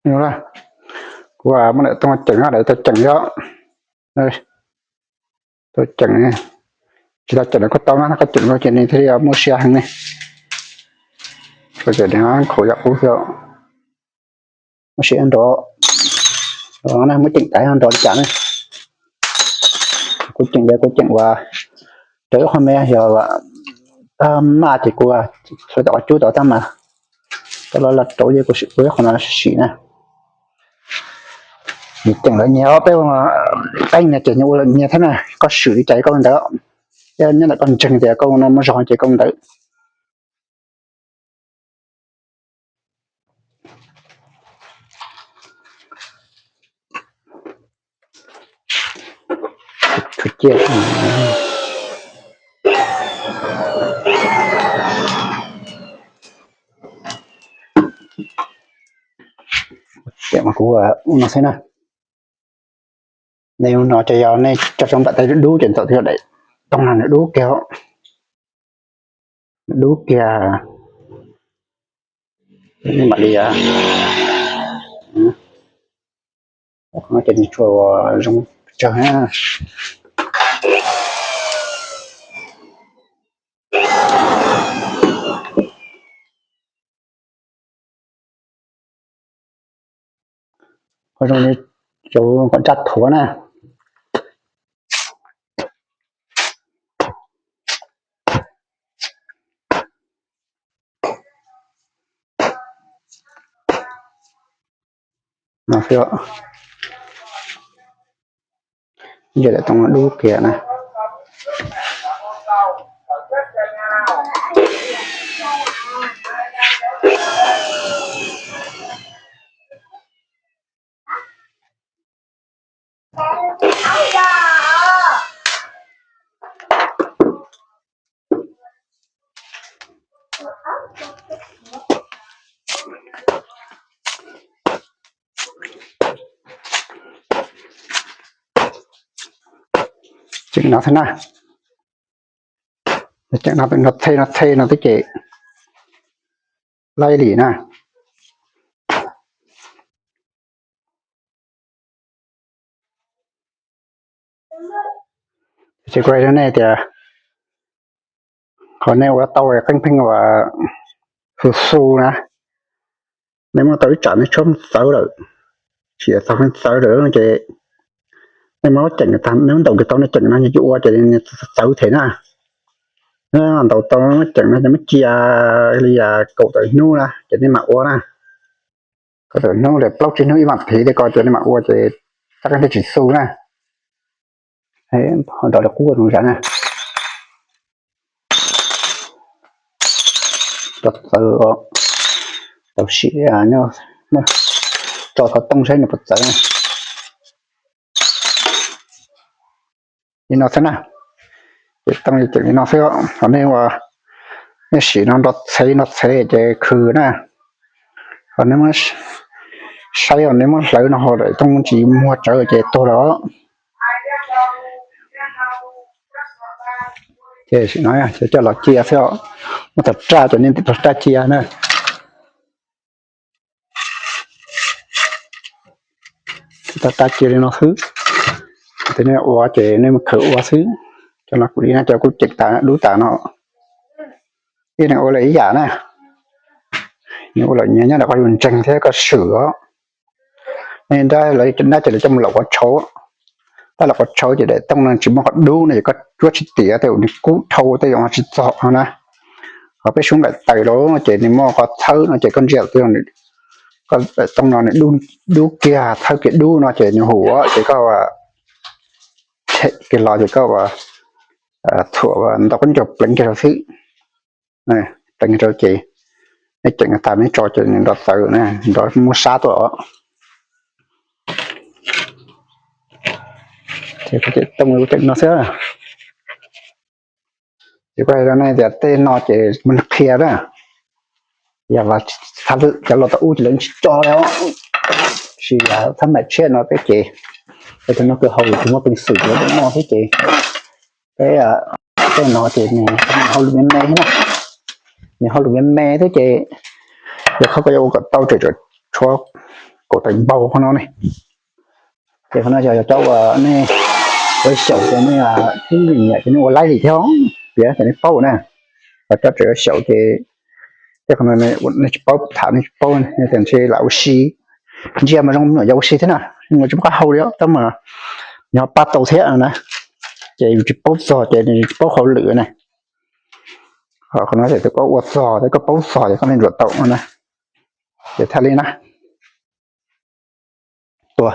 Kuv muab daim tooj ceem no, daim tau ceem yog, tau ceem, tsis tau ceem los kuj tau no, koj ceem no ces nws thiaj li muaj sia heev ne. Ces nws khaum yam qub xwb, muaj sia nrov, muab ceem tas nrov li cas ne. Kuv ceem, kuv ceem uas rau ib qho me yog maj ces kuv xuas cov qhov cub tod tab mas tau los los rau ces kuv sim kuv ib qho no sim na. Nws ceem lawv nyias, peb ua qeej no ces nws ua lawv nyias thiab na, koj swm li cas koj ua ntawd, thiab nyob ntawm koj ntseeg tias koj ua no muaj zog ces koj ua ntawd. Kuv ua no xwb na. Nej ua no ces yog nej tso zoo nplam tais dub ces thaum twg daim tooj no nws dub kiag, dub kiag, nej mam li, ces nws tsuas ua zoo tsawg na. Qhov zoo li cov nqaij ntsaj thuav na. No xwb, ntsej daim tooj no dub kiag na. Ceem no thiab na, ceem no, no thej no thej no twb ces laib li na. Ces kuv hais rau nej tias qhov nej ua tau qeej pheej uas xu xu na, nej muab tau ib tsam nej tshuab txawv lawm, tsis tau txawv lawm ces nej muab ceem tag, nej muab ntaus kiag tau nej ceem no, yog tsis ua ces nws txawv them na. Ntaus tau ceem no ces muab cia li kaum tawm hnub na ces nej mam ua na. Kaum tawm hnub li plaub tsib hnub ib vas thiv tej ko ces nej mam ua ces txoj qeej thiaj tsis xu na. Nrov li qub zoo zam na. Txawv, tau sim tso xov tooj saib nws puas txawv na. Li no xwb na, ces tooj li ceem li no xwb. Ho nej ua, nej sim no nrov txhev nrov txhev ces khwm na. Ho nej muab saib, ho nej muab hlawv no ho daim tooj tsis muag tsawv ces tuag lawm. Ces sim no coj los cia xwb, muab tag raj ces nej ntim tag raj cia na. Tag raj cia li no xwb. Ces nej ua ces nej mus khwv ua xwb. Cov no kuv li no cov kuv ceem tas dub tas no, ib leeg ua lawm ib yam na. Nws ua lawm nyias nyob ntawm koj yus ntseeg thiab koj swm os. Nej nrab, nrab ces lawv coj mus laum qhov tshauv, tab laum qhov tshauv ces daim tooj no tsis muaj qhov dub no ces koj cuab tsis tiav, tej zaum nws kub dhau tej zaum tsis txog no na. Ho peb sub nplaim taws los ces nws muaj qhov txhawb no ces koj ntsia tej zaum daim tooj no nws dub kiag, txhawb kiag dub no ces nws huv ces koj them kiag los ces koj ua txhuam ntau khaub ncaws pleev kiag rau xwb. Pleev rau ces nej ceem tas nej tso ces nws nrov txawv na, nrov muab sab tuaj. Ces kuv ceem tooj kuv ceem no xwb. Ces kuv hais rau nej tias tej no ces muaj neeg qhia na. Yog cov laus thaum ub ces lawv tsis tso li, sis yog txhab maim tshiab no peb ces, es tus no kawg haus tsis muaj peev xwm li no thiab ces peb, tej no ces nws hauj lwm me me thiab na, nws hauj lwm me me thiab ces yog qhov koj yuav ua kom tau tseem tshuav kaum tawm npaug qhov no ne. Ces qhov no yog cov uas nej ua xyaum ces nej twb nyiam ces nej ua laib li thiab, piav ces nej paub na. Ho cov tseem ua xyaum ces tej qhov no nej tsis paub tham nej tsis paub, nej tias ntshe lam ua si. Ntsia mas zoo me nyuam yaus ua si thiab na, zoo li tsis muaj qab hau li, tab mas nws ho pab tau thiab na. Ces yus tsis paub txog ces nws tsis paub hauj lwm na. Qhov no ces koj ua txog thiab koj paub txog ces koj li ntsuam tau na. Ces thiaj li na, tua